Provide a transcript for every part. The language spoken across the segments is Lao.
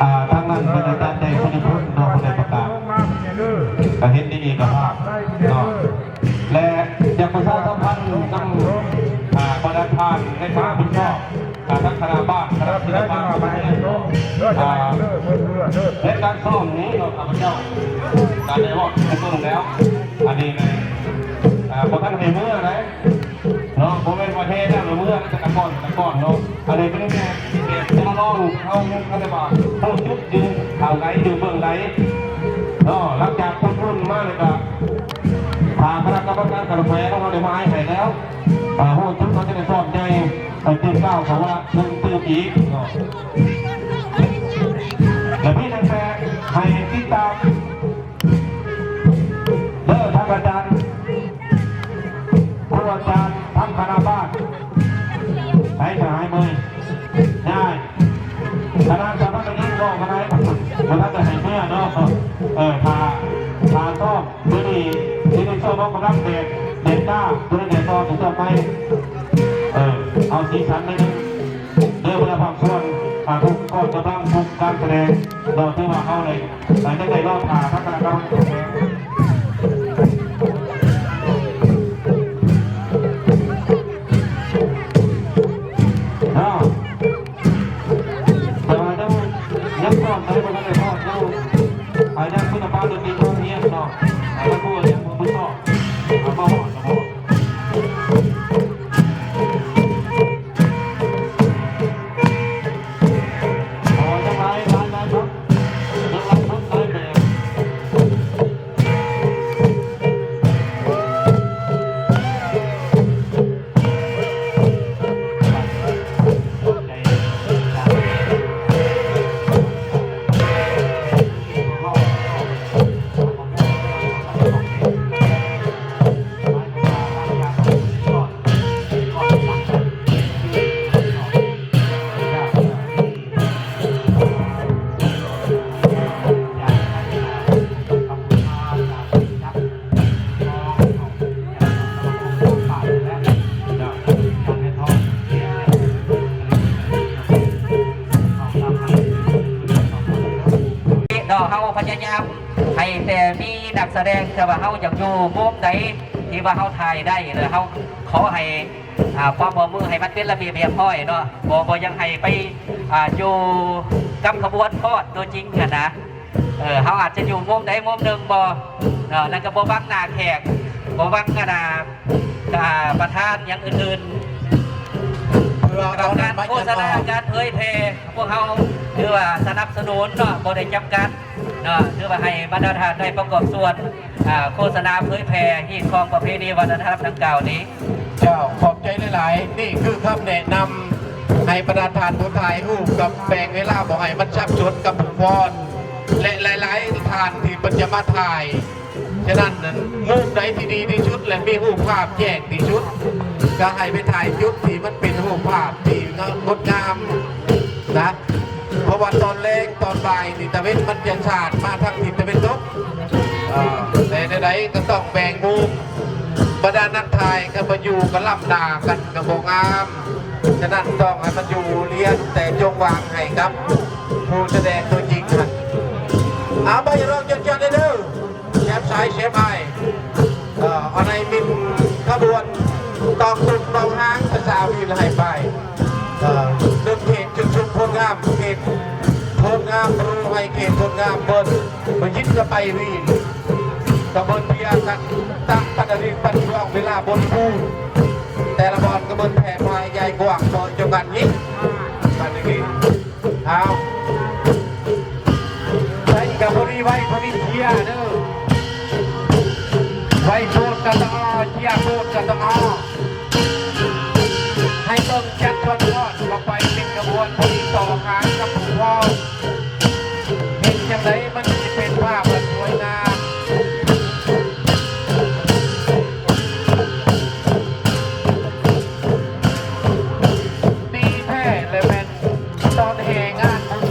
ອ່າ ທາງນັ້ນເປັນອາຈານໃຫຍ່ສຸລິພົນເນາະ ເພິ່ນໄດ້ປະກາດ ກະເຫັນໃນເອກະພາບເນາະ ແລະ ຢາກປະຊາສຳພັນນຳ ອ່າ ບັນດາທ່ານໃນຄະນະຜູ້ຊອບ ອ່າ ທັງຄະນະບ້ານ ຄະນະສິລະປະ ອ່າ ໃນການຊ້ອມນີ້ເນາະ ຂ້າພະເຈົ້າກະໄດ້ເວົ້າໃຫ້ເບິ່ງແລ້ວ ອັນນີ້ ອ່າ ບໍ່ທັນໃຫ້ເມືອໃດ ເນາະ ບໍ່ແມ່ນວ່າແຫ່ແລ້ວລະເມືອ ແຕ່ຕະກ່ອນ ແຕ່ຕະກ່ອນເນາະ ອັນນີ້ເປັນແບບ ແບບຈຳລອງ ເຮົາ ເຮົາໄດ້ວ່າຮູ້ຈຸດຢູ່ທາງໃດ ຢູ່ເບື້ອງໃດເນາະ ຫຼັງຈາກຂຸດຄົ້ນມາແລ້ວກະ ທາງຄະນະກຳມະການຂັ້ນແຂວງເຮົາໄດ້ມາໃຫ້ແລ້ວ ອ່າ ຮູ້ຈຸດເຮົາຈະໄດ້ຊ້ອມໃຫຍ່ ໃຫ້ຕື່ມກ້າວເຂົ້າວ່າຕື່ມ ຕື່ມອີກເນາະ ແລະ ມີຕັ້ງແຕ່ໃຫ້ຕິດຕາມ ເດີ ທັງອາຈານ ຄູອາຈານ ທັງຄະນະບ້ານ ໃຫ້ສະຫາຍເມີຍ ຍ້າຍ ຄະນະສະພາກະຍິງ ເວົ້າກັນໄດ້ ບໍ່ທັນໄດ້ໃຫ້ເມືອເນາະ ເອີ ຖ້າ ຖ້າຊ້ອມ ມື້ນີ້ ທີ່ໃນຊ່ວງອອກກຳລັງແດດ ແດດຈ້າ ບໍ່ໄດ້ແດດຮ້ອນ ຕ້ອງໄປ ເອີ ເອົາສີສັນໜ້ອຍໜຶ່ງ ເດີ ເພື່ອພາກສ່ວນ ອ່າ ທຸກກອງກຳລັງ ທຸກການສະແດງ ເນາະ ຖືວ່າເຮົາໄດ້ ໄດ້ ໄດ້ລໍຖ້າທັງຄະນະກຳມະການ ເນາະ ແຕ່ວ່າຍັງ ຍັງສອນໄດ້ບໍ່ທັນໄດ້ຮອດ ຍັງ ອ່າ ຍັງສິລະປະດົນຕີພອພຽງເນາະ ອ່າ ລະຄູຍັງບໍ່ສອນ ອ່າ ມາຮອດ ມາຮອດ. ເນາະ ເຮົາພະຍາຍາມໃຫ້ແຕ່ມີນັກສະແດງ ແຕ່ວ່າເຮົາຢາກຢູ່ມຸມໃດທີ່ວ່າເຮົາຖ່າຍໄດ້ ແລະ ເຮົາຂໍໃຫ້ ອ່າ ຄວາມຮ່ວມມືໃຫ້ມັນເປັນລະບຽບຮຽບຮ້ອຍເນາະ ບໍ່ ບໍ່ຢາກໃຫ້ໄປ ອ່າ ຢູ່ກັບຂະບວນຟ້ອນຕົວຈິງຫັ້ນນະ ເອີ ເຮົາອາດຈະຢູ່ມຸມໃດມຸມໜຶ່ງບໍ່ ເນາະ ແລ້ວກໍບໍ່ບັງໜ້າແຂກ ບໍ່ບັງ ອັນນ່າ ອ່າ ປະທານຫຍັງອື່ນໆ ເພື່ອເອົາການໂຄສະນາ ການເຜີຍແຜ່ ພວກເຮົາຖືວ່າສະໜັບສະໜູນເນາະ ບໍ່ໄດ້ຈຳກັດ ເນາະ ຖືວ່າໃຫ້ບັນດາທ່ານໄດ້ປະກອບສ່ວນ ອ່າ ໂຄສະນາເຜີຍແຜ່ຮີດຄອງປະເພນີວັດທະນະທຳດັ່ງກ່າວນີ້. ເຈົ້າ ຂອບໃຈຫຼາຍໆ ນີ້ຄືຄຳແນະນຳໃຫ້ບັນດາທ່ານຜູ້ຖ່າຍຮູບ ກັບແບ່ງເວລາບໍ່ໃຫ້ມັນສັບສົນກັບຜູ້ຟ້ອນ ແລະ ຫຼາຍໆທ່ານທີ່ເພິ່ນຈະມາຖ່າຍ. ສະນັ້ນ ມຸມໃດທີ່ດີທີ່ສຸດ ແລະ ມີຮູບພາບແຈ້ງທີ່ສຸດ ກໍໃຫ້ໄປຖ່າຍຈຸດທີ່ມັນເປັນຮູບພາບທີ່ງາມ ງົດງາມນະ. ເພາະວ່າຕອນແລງຕອນບ່າຍນີ້ ຕາເວັນມັນຈະສາດມາທາງທິດຕາເວັນຕົກ ເອີ ແຕ່ແນວໃດກໍຕ້ອງແບ່ງມຸມ ບັນດານັກຖ່າຍກໍມາຢູ່ກໍລ້ຳໜ້າກັນກໍບໍ່ງາມ. ສະນັ້ນຕ້ອງໃຫ້ມັນຢູ່ລຽນ ແຕ່ຈົ່ງວາງໃຫ້ກັບຜູ້ສະແດງຕົວຈິງຫັ້ນ. ເອົາ ໄປຮ້ອງຈັດໆເດີ ແຊມຊາຍແຊມອ້າຍ ເອີ ອັນໃດມີຂະບວນຕອກຕຸກໜອງຫາງ ພາສາວີນໃຫ້ໄປ ເອີ ເລື່ອງເຂດຈຸດຊຸມໂພນງາມ ເຂດໂພນງາມ ຮູ້ໃຫ້ເຂດໂພນງາມເບິ່ນ ມາຍິດກະໄປວີນ ກະເບິ່ນເພຍກັນ ຕະປັດຕະລິກປັດຊ່ວງເວລາບົນພູ ແຕ່ລະບ່ອນກະເບິ່ນແຜ່ພາຍໃຫຍ່ກວ້າງ ເບາະຈອກກັນນີ້ ບັດນີ້ ອ້າວ ໃສ່ກະພໍດີໄວ້ ພໍດີເຈຍເດີ ໄວ້ໂພດກະຕ້ອງເອົາ ເຈຍໂພດກະຕ້ອງເອົາ ໃຫ້ເບິ່ງຈັດສ່ວນທອດ ເຂົ້າໄປເປັນຂະບວນ ພໍດີຕໍ່ຫາງກັບຜູ້ຟ້ອນ ເຮັດຈັ່ງໃດມັນຊິເປັນພາບອັນສວຍງາມ. ດີແທ້ ແລະ ແມ່ນຕອນແຫ່ງານບຸນ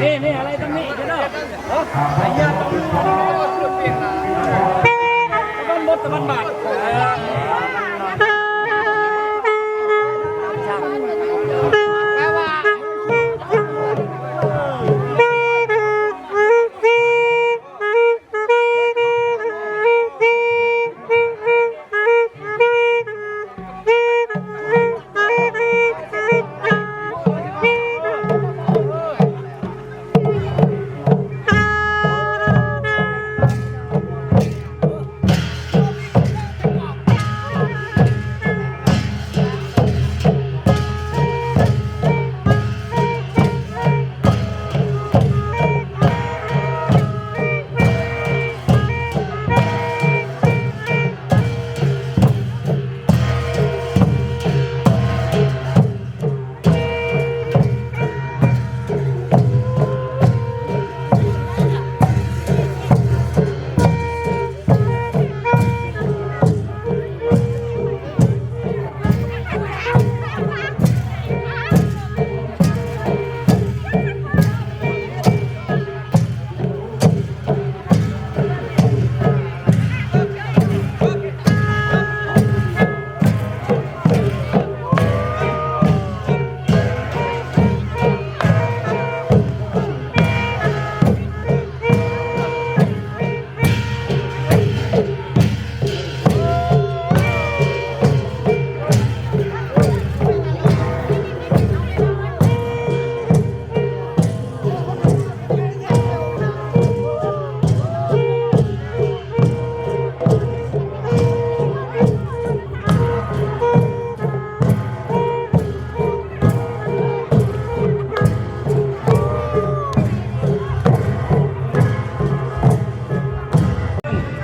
ນີ້ ນີ້ ອະໄລຕຳນິຢູ່ເນາະ ໄອ້ຍາດຕຳນິ ຕະວັນບົດ ຕະວັນບາດ ເອີ.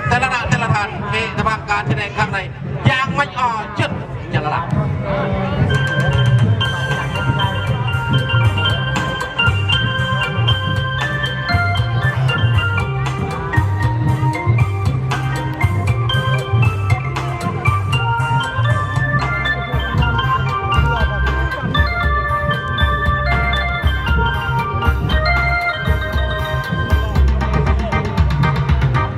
ແຕ່ລະທ່ານ ແຕ່ລະທ່ານ ເອ ສະພາບການສະແດງຄັ້ງໃດ ຢ່າງໄມ່ອອດຈຸດ ຈະລະລະ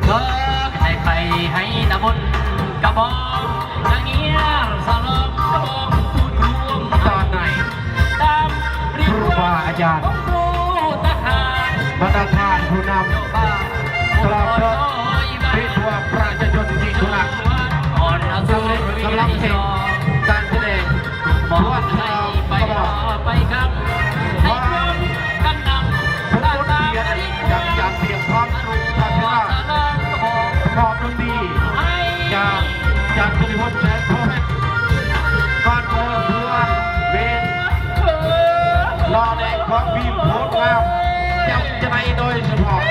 ເກີດໄດ້ໄປໃຫ້ຕຳບົນກະບອງ ລະເງຍສະຫຼອງກະບອງພູດລວມ ຕອນໃດ ຕາມ ຄູບາອາຈານ ບັນດາທ່ານຜູ້ນຳ ຕະຫຼອດເຖິງເປັນພວກປະຊາຊົນທີ່ເຄົາລົບ ສຳເລັດກຳລັງເສດການສະແດງ ທວນສະຫຼອງກະບອງ ຄວາມສົມບູນເກີດຈາກການພຽງພ້ອມຂອງພະເທວະ ພ້ອມດົນຕີຈາກ ຈາກສຸລິພົນ ແສງໂພເພັດ ກອນໂອນເພື່ອນເວນ ລໍແນກຂອງພີມໂພດງາມ ຈາກຈະໄນໂດຍສະເພາະ.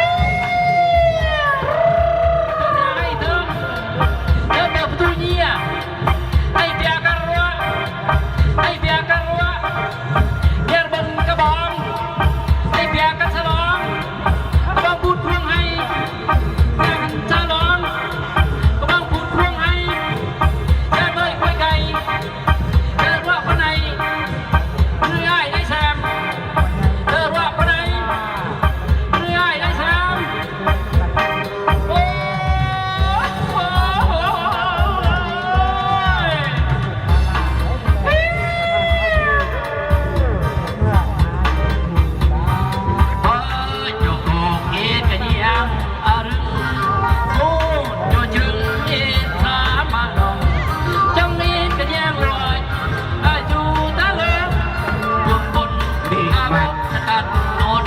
Ini ແມ່ນ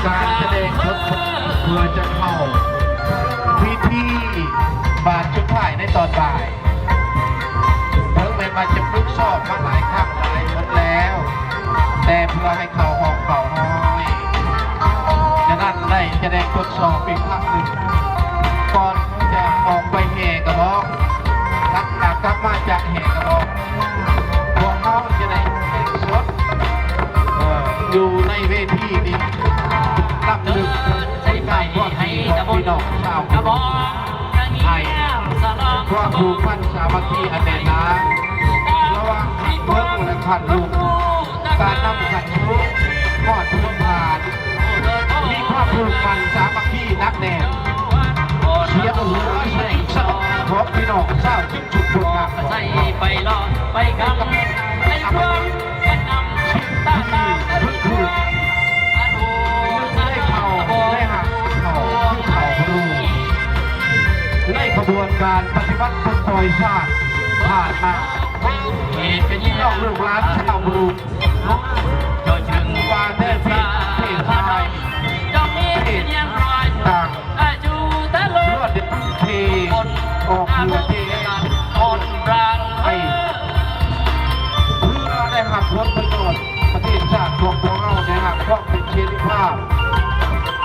ການສະແດງສົດໆ ເພື່ອຈະເຂົ້າພິທີບາດສຸດທ້າຍໃນຕອນບ່າຍ. ເຖິງແມ່ນວ່າຈະຝຶກຊ້ອມມາຫຼາຍຄັ້ງຫຼາຍຫົນແລ້ວ, ແຕ່ເພື່ອໃຫ້ເຂົ້າຮ່ອງເຂົ້າຮອຍ, ສະນັ້ນໄດ້ສະແດງ ທົດສອບອີກຄັ້ງໜຶ່ງ ກ່ອນຈະອອກໄປແຫ່ກະບອງ. ຫຼັງຈາກກັບມາຈາກແຫ່ກະບອງ ພວກເຮົາຈະໄດ້ແຂ່ງສົດ ເອີ ຢູ່ໃນເວທີນີ້ ລຳລຶກຄຸນງາມຄວາມດີຂອງພີ່ນ້ອງຊາວກະບອງ ໃຫ້ຄວາມຜູກພັນສາມັກຄີອັນແໜ້ນໜາ ລະຫວ່າງຂັ້ນເທິງ ແລະ ຂັ້ນລຸ່ມ ການນຳຂັ້ນສູງຮອດພື້ນຖານ ມີຄວາມຜູກພັນສາມັກຄີໜັກແໜ້ນ ສຽງຫົວສະຫວັງຂອງພີ່ນ້ອງຊາວຊຸມຊົນຄົນງາມຂອງເຮົາ ໃສ່ໄປລອດໄປກຳ ໃນຄວາມກະນຳ ທີ່ເພິ່ນຄື ໃນເຜົ່າ ໃນຫາກເຜົ່າ ຄືເຜົ່າບຣູ ໃນຂະບວນການປະຕິວັດປົດປ່ອຍຊາດຜ່ານມາ ເປັນພີ່ນ້ອງລູກຫຼານຊາວບຣູ ວ່າແຕ່ເພດ ເພດຊາຍ ເພດຕ່າງ ເລືອດທີ່ອອກເຫື່ອເທ ໄປ ເພື່ອໄດ້ຮັບຜົນປະໂຫຍດ ປະເທດຊາດຂອງພວກເຮົາໄດ້ຮັບຄວາມເປັນເສລີພາບ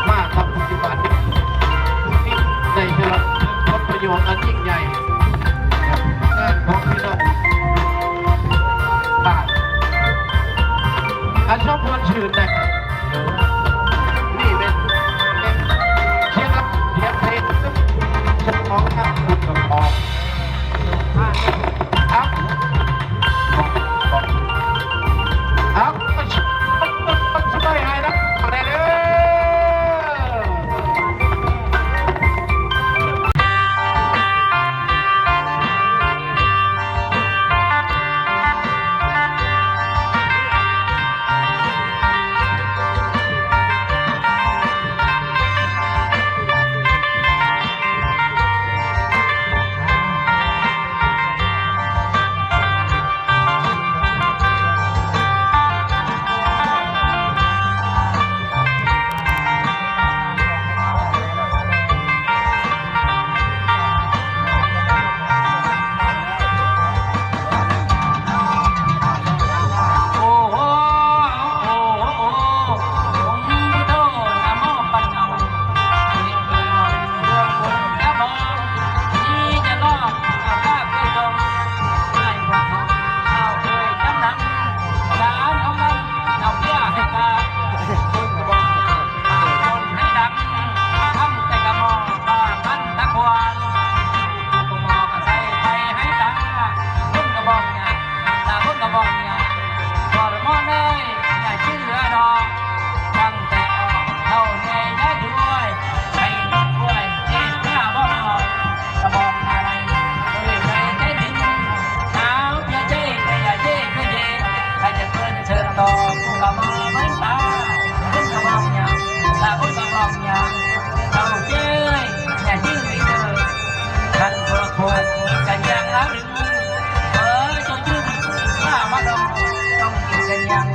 ມາກັບປັດຈຸບັນນີ້ ໄດ້ຮັບຜົນປະໂຫຍດອັນຍິ່ງໃຫຍ່ ແມ່ນຂອງພີ່ນ້ອງ ອ່າ ອັນສົມຄວນຊື່ນໄດ້ ນີ້ແມ່ນ ແມ່ນ ຂຽນ ຂຽນເພງ ສະໜອງທາງບຸນກະພອງ ເອົາ ເອົາ ສະບາຍໃຫ້ນຳ ແດ່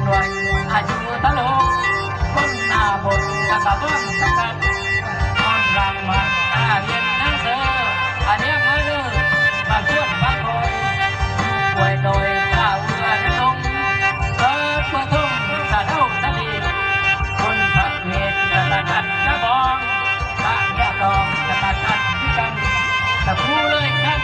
ເດີ. ອາຍຸຕະໂລ ຄົນໜ້າບົດກະສະເບິ່ງສະກັດ ອອນລາງມາຕາເຫັນນາງເຊີ ອາເນກມາເລີ ມາຊວນມາຄອຍ ປ່ວຍດອຍຕາເວືອນລົງ ເກີດເພື່ອທົງສະເດົາສະດີ ຄົນພະເວດກະສະກັດກະບອງ ພະຍາດອງກະສະກັດຄືກັນ ຕະປູເລີຍຄັນ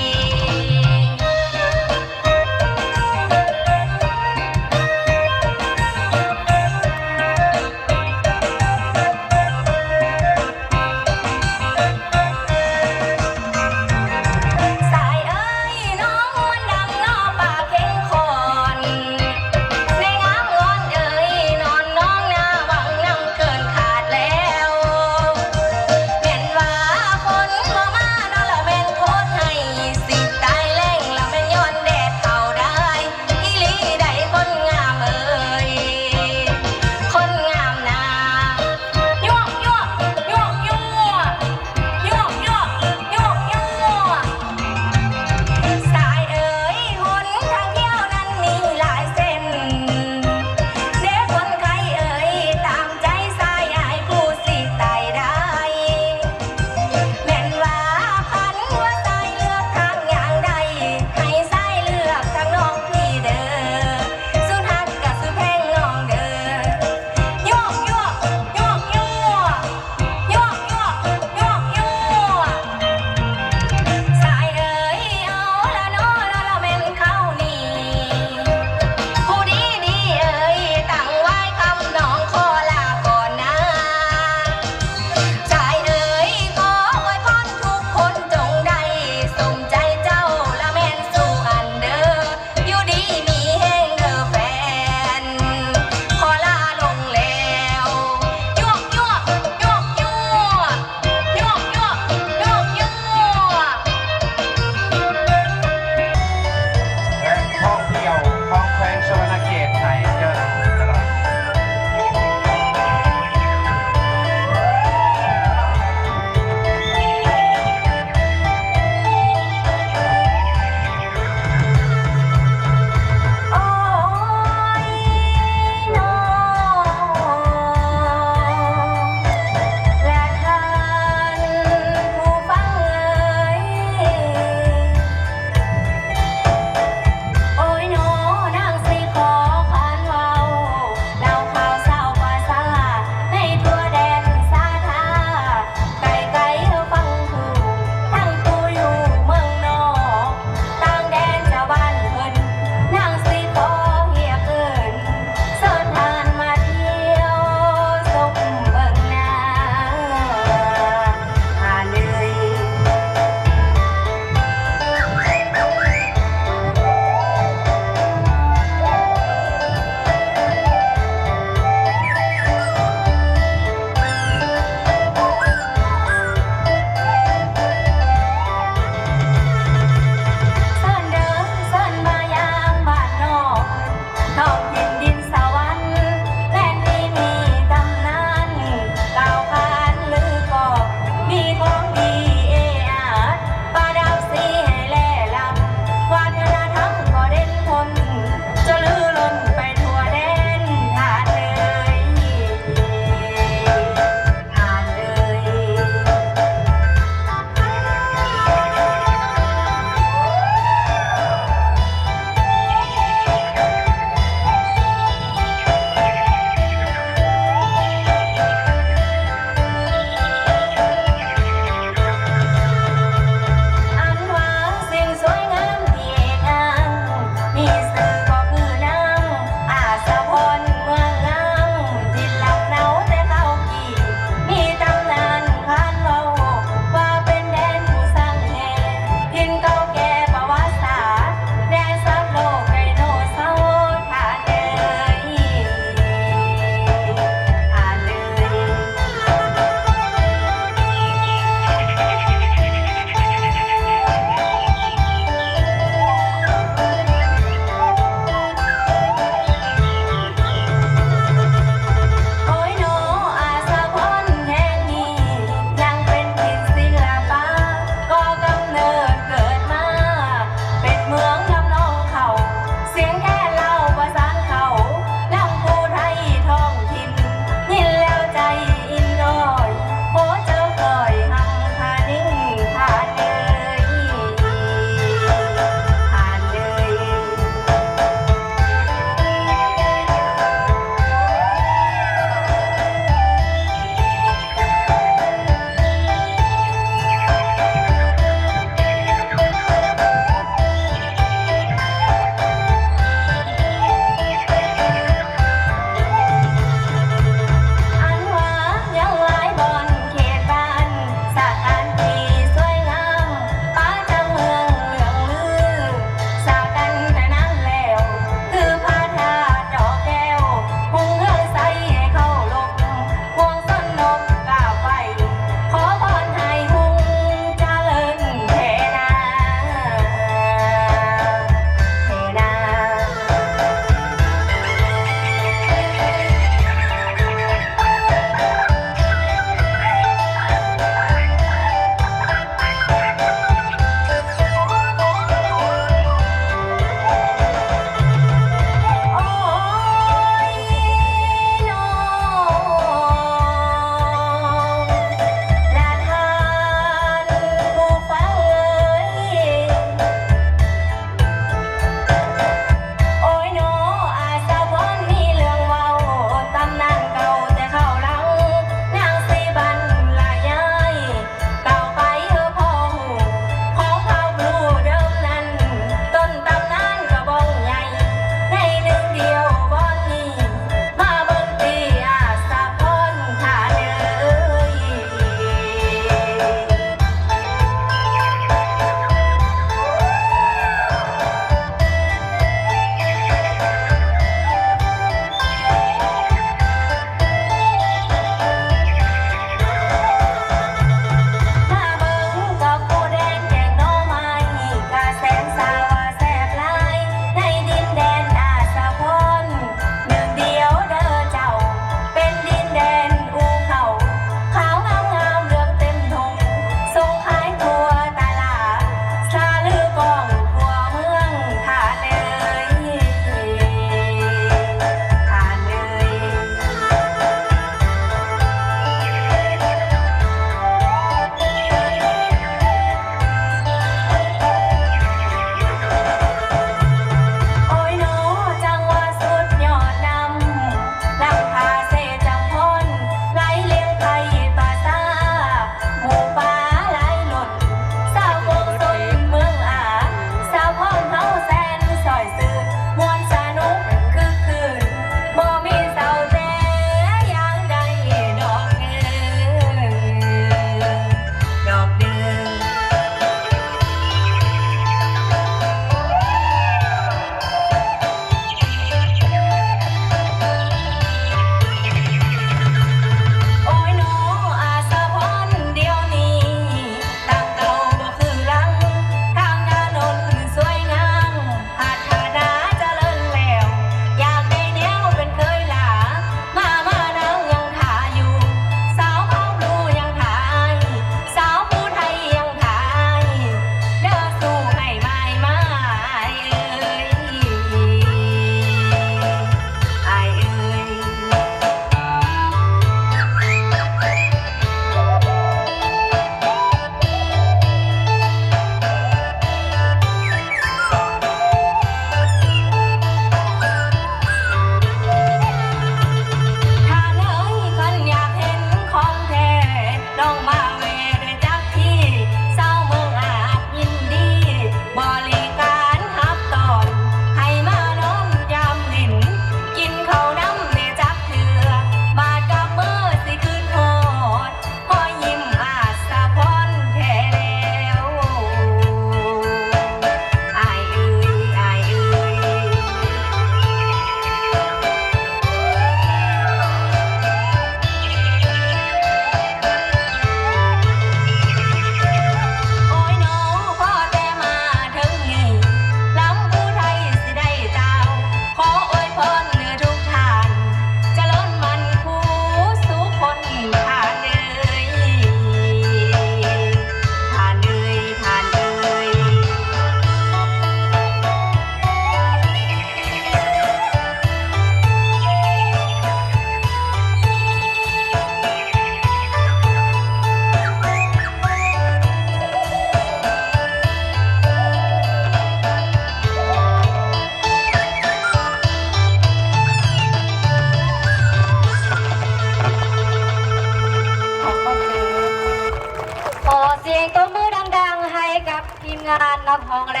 ນນະ ຮອງແລ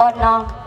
ອ່ອນເນາະ.